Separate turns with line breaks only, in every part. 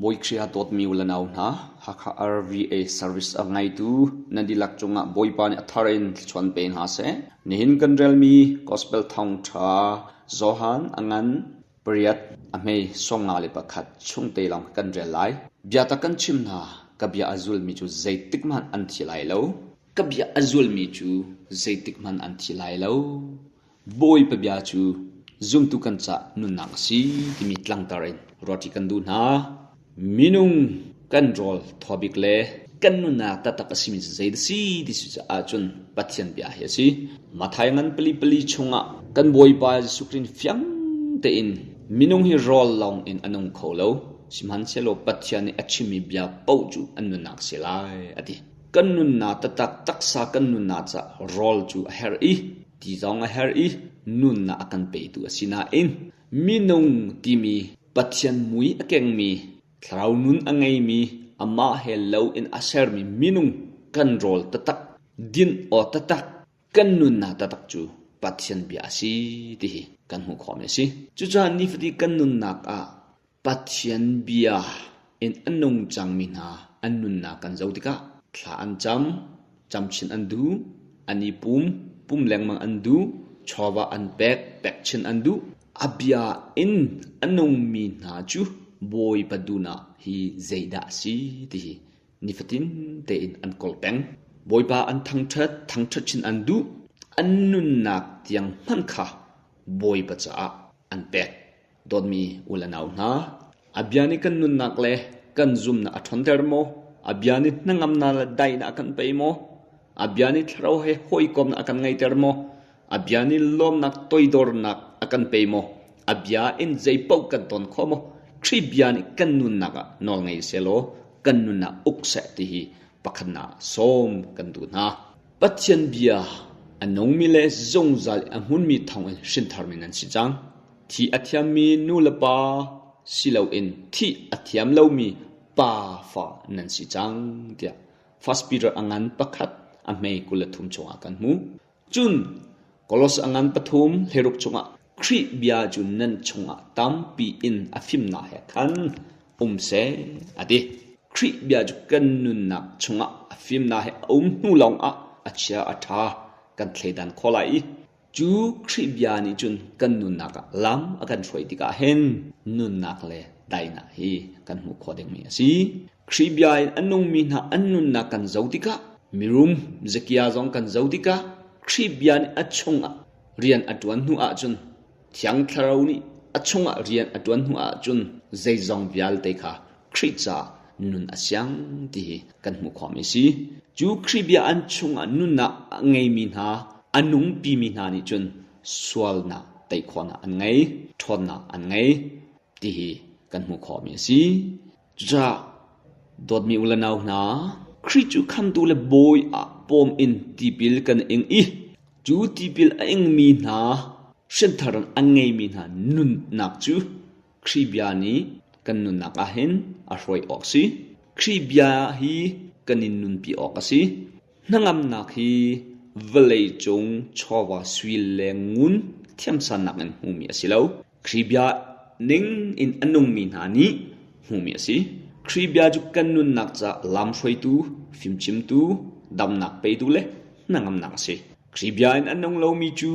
Bawi Khrih a dawtmi u le nau hna, Hakha RVA service a ngeitu nan dihlak cungah Bawipa nih a thar in thluachuah pe hna seh. Nihin kan relmi Gospel thawngṭha Johan a ngan pariat a hme 51 chungte lawng kan rel lai. Biatak kan chim hna, ka bia a zulmi cu zeitik hmanh an thi lai lo. Ka bia a zulmi cu zeitik hmanh an thi lai lo. Bawipa bia cu zumtu kan cah nunnak a si timi tlangtar in ruahṭi kan duh hna. Minung kan rawl thawbik le kan nunnak taktak a simi cu zeidah si ti si ahcun Pathian bia hi a si. Matthai ngan pali pali chungah kan Bawipa Jesuh Khrih fiang tein minung hi rawl lawng in a nung kho lo, sihmanhsehlaw Pathian nih a chimmi bia paoh cu an nunnak a si lai a ti. Kan nunnak taktak taksa kan nunnak caah rawl cu a herh i ti zong a herh i nunnak a kan petu a si nain minung timi Pathian mui a kengmi thlarau nun a ngeimi amah he lo in a sermi minung kan rawl taktak din aw taktak kan nunnak taktak cu Pathian bia a si ti hi kan hmuh khawhmi a si. Cucaah nifati kan nunnak ah Pathian bia in a nung cangmi hna an nunnak kan zoh tikah thla an cam, cam chin an duh, an i pum, pum lengmang an duh, chawva an pek, pek chin an duh. A bia in a nungmi hna cu Bawipa duhnak hi zeidah a si ti hi nifatin tein an kawl peng. Bawipa an thangṭhat, thangṭhat chin an duh. An nunnak tiang hmanh kha Bawipa caah an pek. Dawtmi u le nau hna, a bia nih kan nunnak le kan zumnak a ṭhawnter maw? A bia nih hnangamnak le daihnak a kan pe maw? A bia nih thlarau he hawikomnak a kan ngeiter maw? A bia nih lawmnak toidornak a kan pe maw? A bia in zeipaoh kan ton kho maw? Khrih bia nih kan nunnak ah nawl ngei sehlaw kan nunnak uk seh ti hi pakhatnak sawm kan duh hna. Pathian bia a nungmi le zungzal a hmunmi thawngin hrintharmi nan si cang. Thi a thiammi nu le pa si loin thih a thiam lomi pa fa nan si cang tiah First Peter a ngan pakhat a hme 23 chungah kan hmu. Cun Kolos a ngan pathum hleruk chungah Khrih bia cu nan chungah tampi in a fimnak he khan um seh a ti. Khrih bia cu kan nunnak chungah a fimnak he a um hnu lawngah a chia a ṭha kan thleidan khawh lai i Cu Khrih bia nih cun kan nunnak ah lam a kan hruai tikah hin nunnak le daihnak hi kan hmuh khawh dingmi a si. Khrih bia in a nungmi hna an nunnak kan zoh tikah mirum Zakia zong kan zoh tikah Khrih bia nih a chungah rian a ṭuan hnu ahcun Thiang Thlarau nih a chungah rian a ṭuan hnu ahcun zeizong vialte kha Khrih caah nun a siang ti hi kan hmuh khawhmi a si. Cu Khrih bia an chungah nunnak a ngeimi hna, a nungpimi hna nih cun sualnak tei khawhnak an ngei, ṭhawnnak an ngei ti hi kan hmuh khawhmi a si. Cucaah dawtmi u le nau hna, Khrih cu khamtu le bawi ah pawm in tipil kan ing i cu tipil a ingmi hna hrinthar a ngeimi hna nunnak cu Khrih bia nih kan nunnak ah hin a hruai awk si. Khrih bia hi kan in nunpi awk a si. Hnangamnak hi vawlei cung chawva sui le ngun thiamsannak in hmuhmi a si lo. Khrih bia ning in a nungmi hna nih hmuhmi a si. Khrih bia cu kan nunnak ca lamhruaitu, fimchimtu, damnak petu le hnangamnak a si. Khrih bia in a nung lomi cu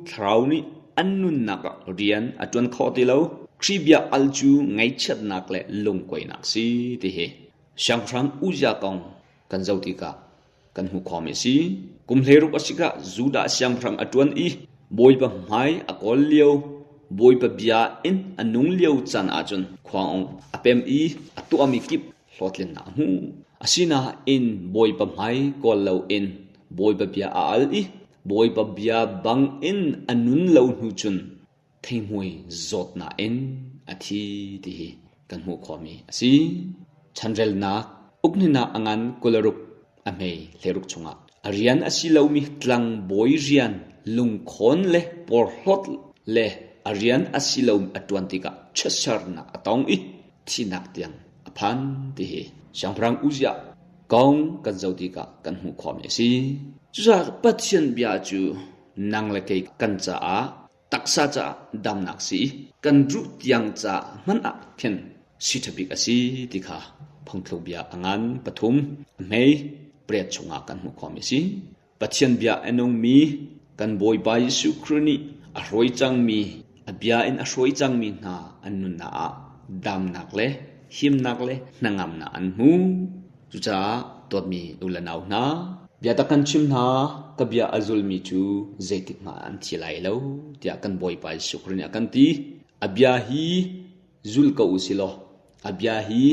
thlarau nih an nunnak ah rian a ṭuan khawh ti lo. Khrih bia al cu ngaihchiatnak le lungkuainak si ti hi Siangpahrang Uzziah kong kan zoh tikah kan hmuh khawhmi a si. Kum 16 a si ah Judah siangpahrang a ṭuan i Bawipa hmai a kawl lio, Bawipa bia in a nung lio caan ahcun khuang a pem i a tuahmi kip hlawhtlinnak a hmu. Asinain Bawipa hmai kawl loin Bawipa bia a al i Bawipa bia bangin a nun lo hnu cun theihmui zawtnak in a thi ti hi kan hmuh khawhmi a si. Chanrelnak ukninak a ngan 26 a hmei hleruk chungah a rian a si lomi tlangbawi rian lungkhawn le porhlawt le a rian a si lomi a ṭuan tikah chiatsernak a tong i thihnak tiang a phan ti hi Siangpahrang Uzziah kong kan zoh tikah kan hmuh khawhmi a si. Cucaah Pathian bia cu nang le kei kan caah taksa caah damnak si i kan ruh tiang ca hmanh ah khin. Si ṭha bik a si ti kha phungthluk bia a ngan pathum a hmei pariat chungah kan hmuh khawhmi a si. Pathian bia a nungmi kan Bawipa Jesuh Khrih nih a hruai cangmi, a bia in a hruai cangmi hna an nunnak ah damnak le himnak le hnangamnak an hmu. Cucaah dawtmi u le nau hna, biatak kan chim hna, ka bia a zulmi cu zeitik hmanh ah an thi lai lo, tiah kan Bawipa Jesuh Khrih nih a kan ti. A bia hi zul ko u si law, a bia hi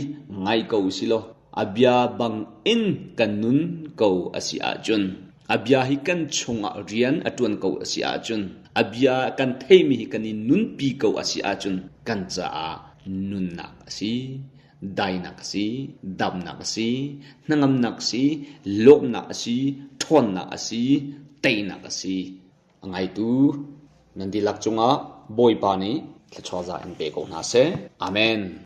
ngai ko u si law, a bia bang in kan nun ko a si ahcun, a bia hi kan chungah rian a ṭuan ko a si ahcun, a bia kan theimi hi kan i nunpi ko a si ahcun kan caah nunnak a si, dainak a si, damnak a si, hnangamnak a si, lawmhnak a si, ṭhawnnak a si, teinak a si. A ngaitu nan dihlak cungah Bawipa nih thluachuah za in pe ko hna seh. Amen.